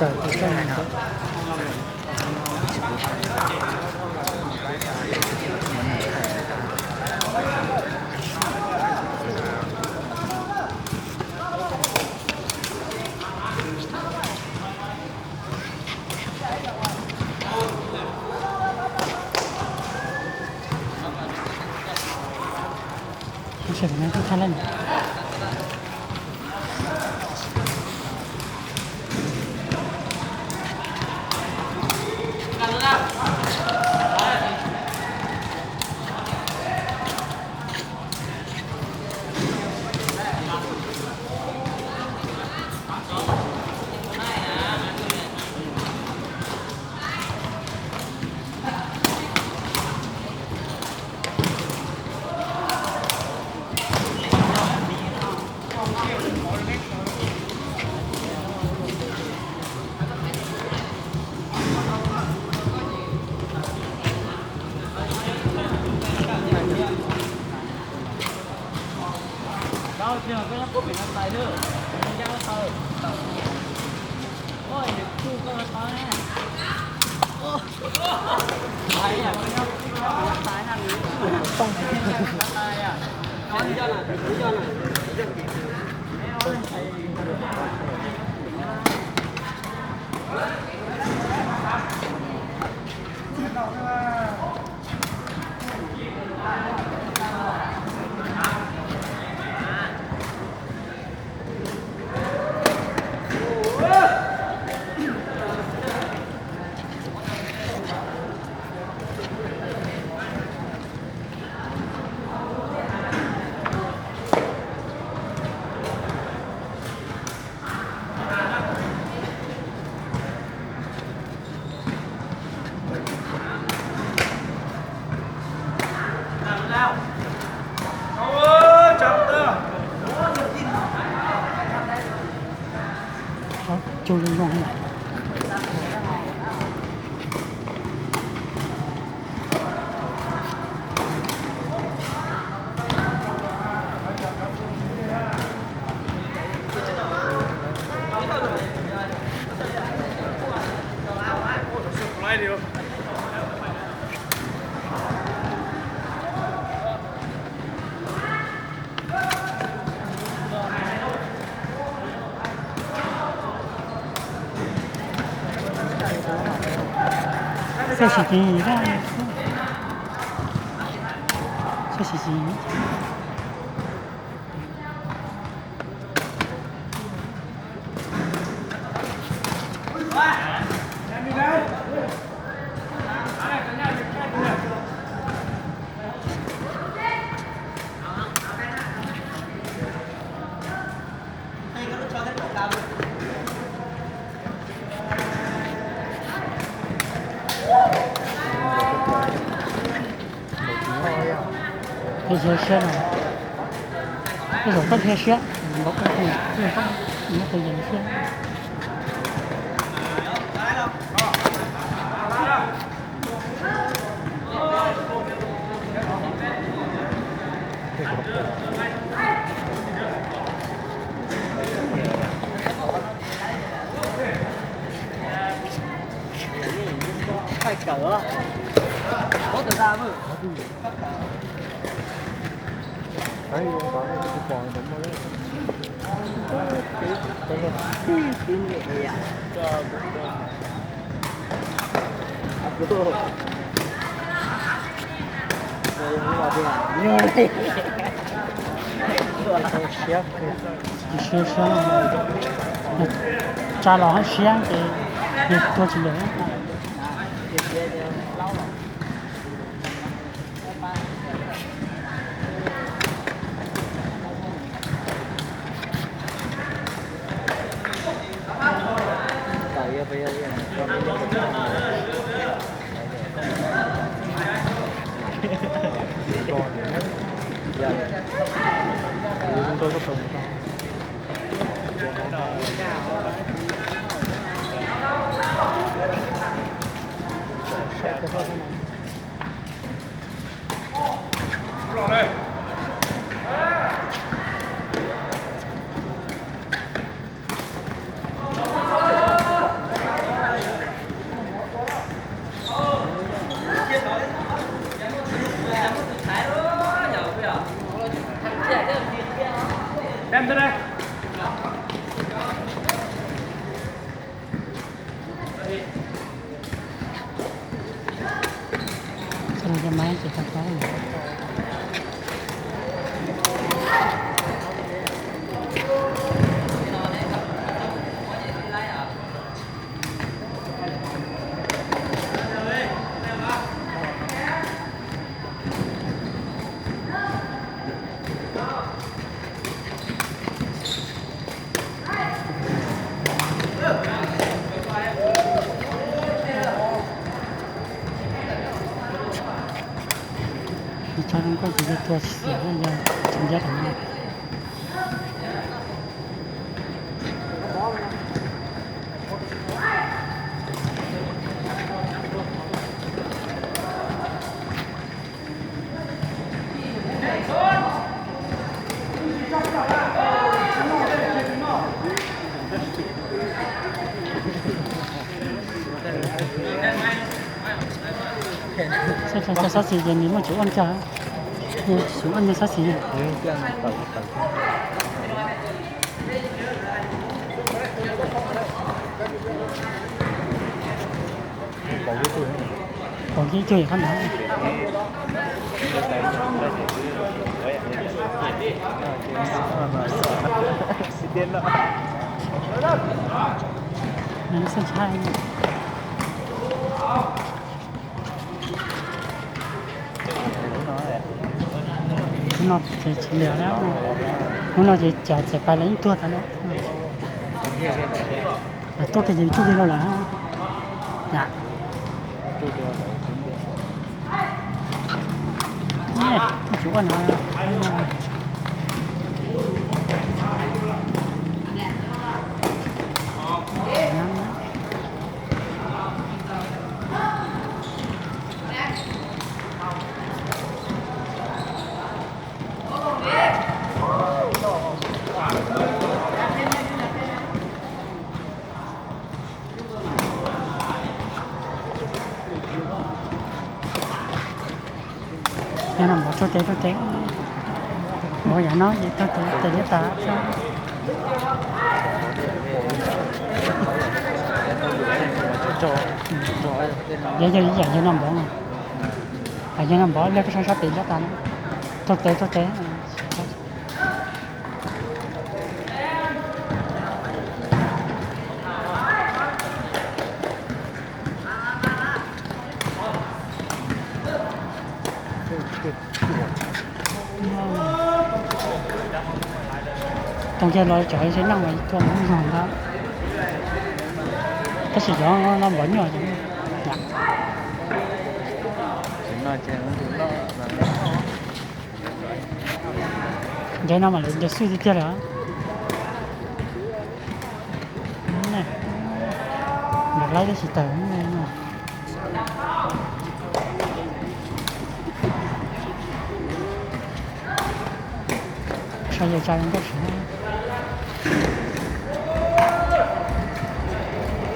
Xyov sim tiv, xyov sim tiv. Tej siab siab no, tej zaum koj dhia siab, nkaus koj tus, tej zaum koj muab tus yees siab. Thaij kawm, muab tus da. Siab, siab, siab, tsa los siab ces tua tsis lawm. Tag tau. Ib tsob zoo nkauj ces yog tua tsis xim, yog tsis ncaj rau no. Txhob tso xab xis ces nws muaj tsis ua cas, nws tsis ua nws xab xis. Pom ib tug qab nrad. Nws xab ntshai. Hnub no ces tsis liam na, hnub no ces cas txawm pais lawv yeej tuag tas na. Lawv tuaj kiag ces tsuj kiag rau lawm. Tsis ua no. Yog no npov tso tes tso tes, npov yam no ces tso tes tes liab tas. Yog yog ib yam yog no npov, yog no npov liab koj sab sab tes liab tas. Tso tes tso tes. Toog kiag los cov ib tug neeg mas tua mus zog ntag. Tab sis cov no npov nyuaj. Ncav no mas lawv ncaws xwb tiag tiag lawm. Ncaws laib tab sis tawm no. Saib yawg tsa zoo nkauj tshaj.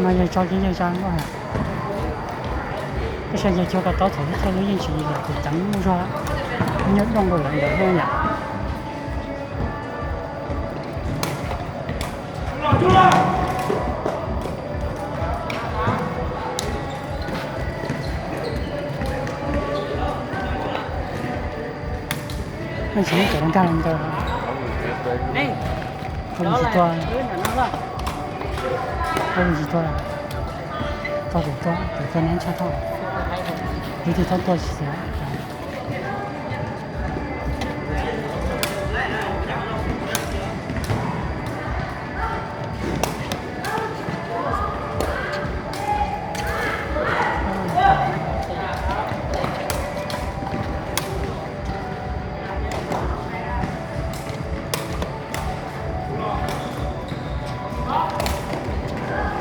No yawg tso kiag yawg tsa nkauj heev. Peb saib yawg cua ko taub thaum ub thiaj lub yeej tsis yog tus ceev muaj zog, nyob dooj rau lawv ntawd yom. Tsis muaj cov nkag los ncaws. Ua tsis tuaj, ua tsis tuaj, tau tus tuaj, tus tuaj neb tshaj tau, tus twg txhob tuaj tsis xav.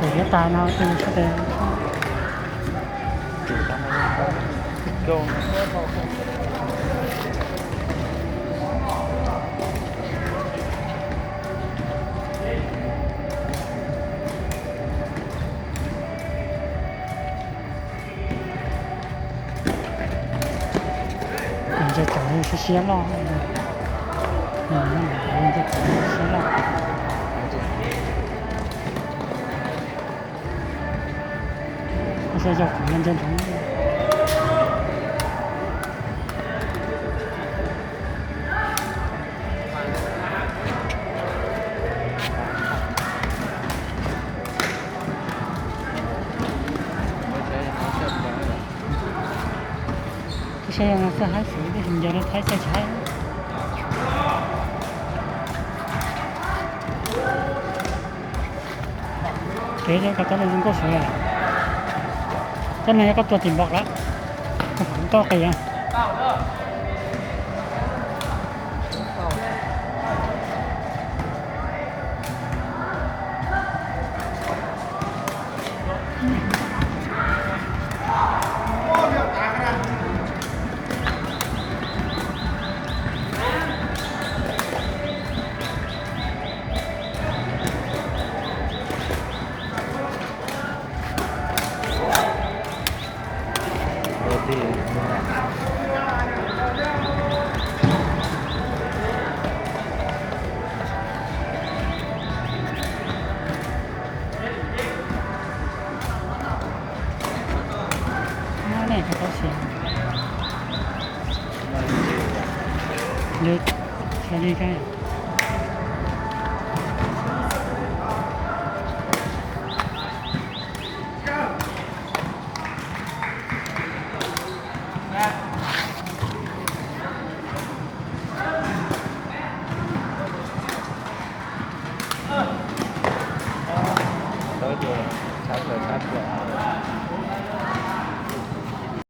Tus liab tas no tus sab tes. Nce cov siab siab loj, nce cov siab loj. Saib yog kuv nce ntsoov. Tej no xwb haib xwb, tej ntawd no thaib xwb tsis haib. Kev cov no zoo nkauj xwb. Cov no yog koj tua tim npoo lawm, koj qis. Nej tau siav li kab.